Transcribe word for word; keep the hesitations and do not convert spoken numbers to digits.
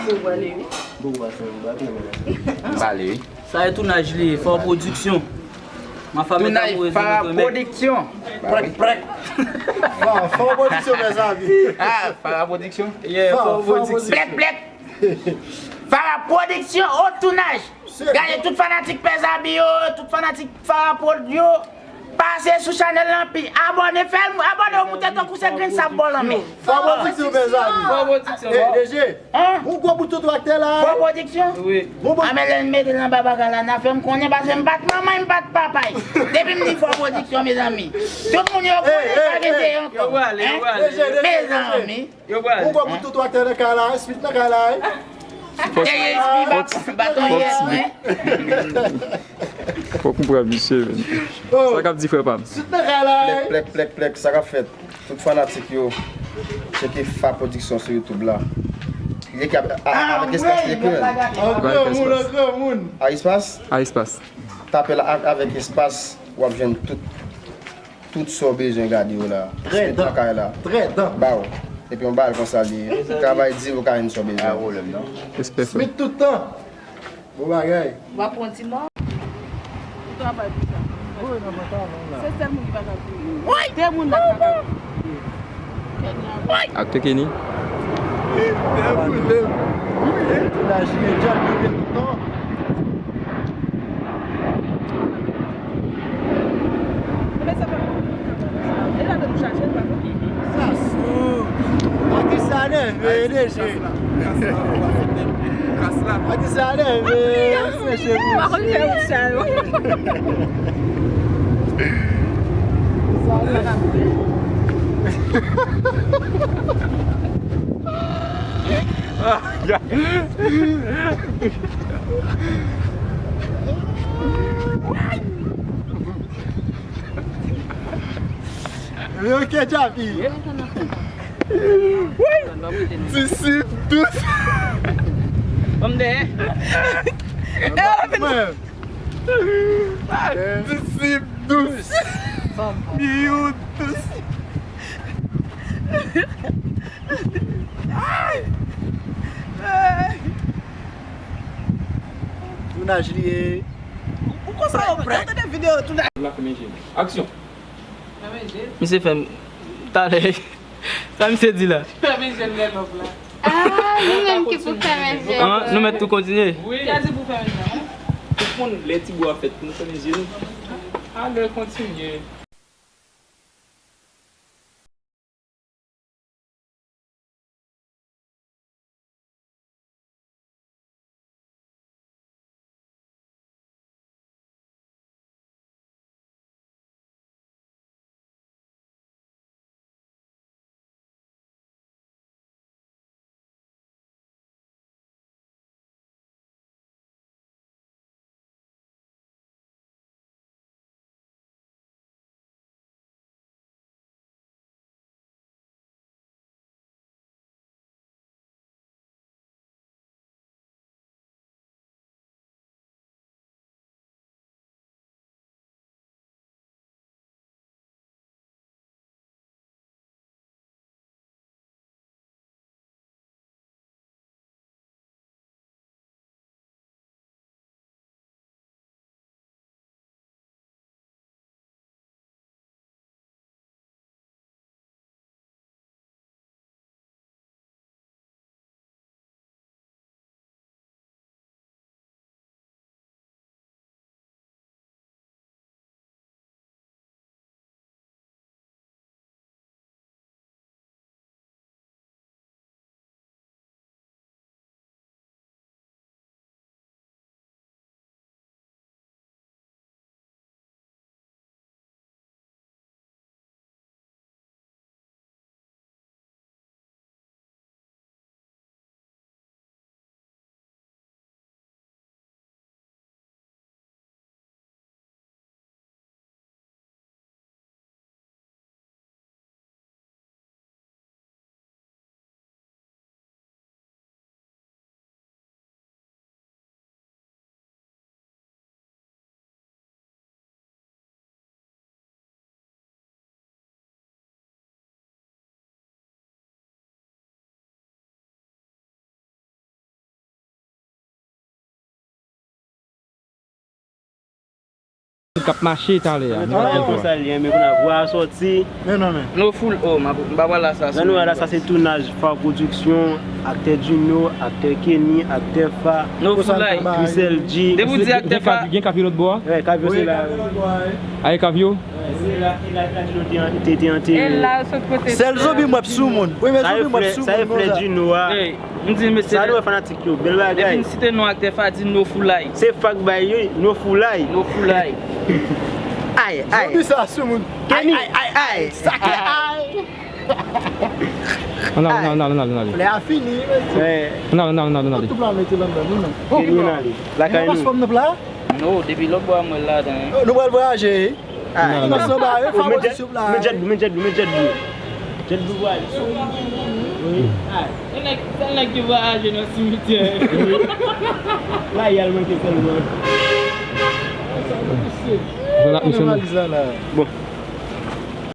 M pale, wi. Sa e tounaj li ye, Fò Pwodiksyon. Ma femme est amoureuse de notre mec. Tounaj Fara Pwodiksyon. Prèk, prèk. Fò, Fò Pwodiksyon, mezanmi. Ah, Fara Pwodiksyon. Yeah, Fò, Fò Fò Pwodiksyon. Pwodiksyon. Plèk, plèk. Fara Pwodiksyon, o tounaj. Gade tout fanatik Pè Zabi yo, tout fanatik Fara Prod yo. Pase sou chanèl lan, pi abòne, fè l abòne, w moute tankou se grenn sab bò lanmè. Fò Pwodiksyon, mezanmi. Fò Pwodiksyon. Hey, D J, yon gwo bout toutou ak tè la. Fò Pwodiksyon? Wi. Bon, bon. A, men lè n mete l anba bagay la, n a fè m konnen, paske m pa t manman, m pa t papa. Depi m di Fò Pwodiksyon, mezanmi. Tout moun yo konnen, pa gen deyò ankò. Yo prale, yo prale. Mezanmi. Yo prale. Ou konn bout toutou ak tè nan kay la, Smith nan kay la, wi. Fòk, fòk, fòk Smith. Fòk m pran misye, men. Sa k ap di, frè pa m? Smith nan kay la, wi. Plèk, plèk, plèk, plèk, sa k ap fèt? Tout fanatik yo, tcheke Fa Pwodiksyon sou YouTube la. Li ekri a, a, avèk espas, li ekri. An granmoun, an granmoun. A espas? A espas. Tape la a, avèk espas, w ap jwenn tout. Tout sa w bezwen gade yo la. Trè dan. Nan kay la. Trè dan. Ba w. Epi yon bagay konsa li ye. Travay di ou ka jwenn sa w bezwen. Pa pwoblèm, non. Respè, frè. Smith tout tan. Bon bagay. W ap pran ti mò. Ou travay pou sa. Wi, nan pantalon la. Se sèl moun ki pa ka kouri. Wi! De moun la ka kouri. Aktè Kenny. Tè boule m. Wi, tounaj li e djòl, li gen toutan. Sa sou. Atis sa nève, D J. Atis sa nève, mesye. Pa konn fè wout sa yo. Yo, Kedjabi. Disip dous. Ban m dèyè. Disip dous. Biyo dous. Tounaj li ye. Ou konsa yo prè. Yo tande videyo tounaj. Aksyon. Misye fè m talè. Sa misye di la? Fèmen je m lè lòv la. Ah, nou menm ki pou fèmen je m. Ah, nou mèt tou kontinye? Wi. Ki a di pou fèmen je m? Tout moun, lè ti bwa fèt, pou nou fèmen je nou. Ale, kontinye. K ap mache talè a. Travay konsa li ye, men kounye a vwa a sòti. Men non, men. Nou full o, m pa wè la sa. Jan nou wè la, sa se tounaj Far Production, aktè Juno, aktè Kenny, aktè Fa, Nou full light. Chrisel G. Depi w di aktè Fa. Gen kavyo lòt bò a? Wè, kavyo se la. Aye kavyo? Se la, se la, se la Juno te te antere. E la sot kote. Sèl zonbi m wè ap sou moun. Premye Sa zonbi e m wè ap flè, sou sa e moun. flè Juno a. Ey, m di mesye. Sa nou wè fanatik yo, bèl Depi bagay. m site non aktè Fa di nou full light. Se Fa k bay yo, nou full light. Nou full light. Ay, ay. Zonbi sa sou moun. Kenny. Ay, ay, ay. Sa ke ay. Ann ale, ann ale, ann ale, ann ale. Lè a fini. Wè. Ann ale, ann ale, ann ale, ann ale. Tout la mete lan nan nou non. Kenny ann ale. Lakay Nou pas nou. Fòm nan pla. No, depi lòt bò a mwen ladan. Nou pral vwayaje. Ay. Nou san bare Oh, men favori jet, sou pla. men jet blue, men jet blue, men jet blue. Jet blue vwayaje. Wi. Ay. Se nèg, se nèg ki vwayaje nan simityè. La y al manke sèlman. Jwenn ak misye nou. Valiz la la. Bon,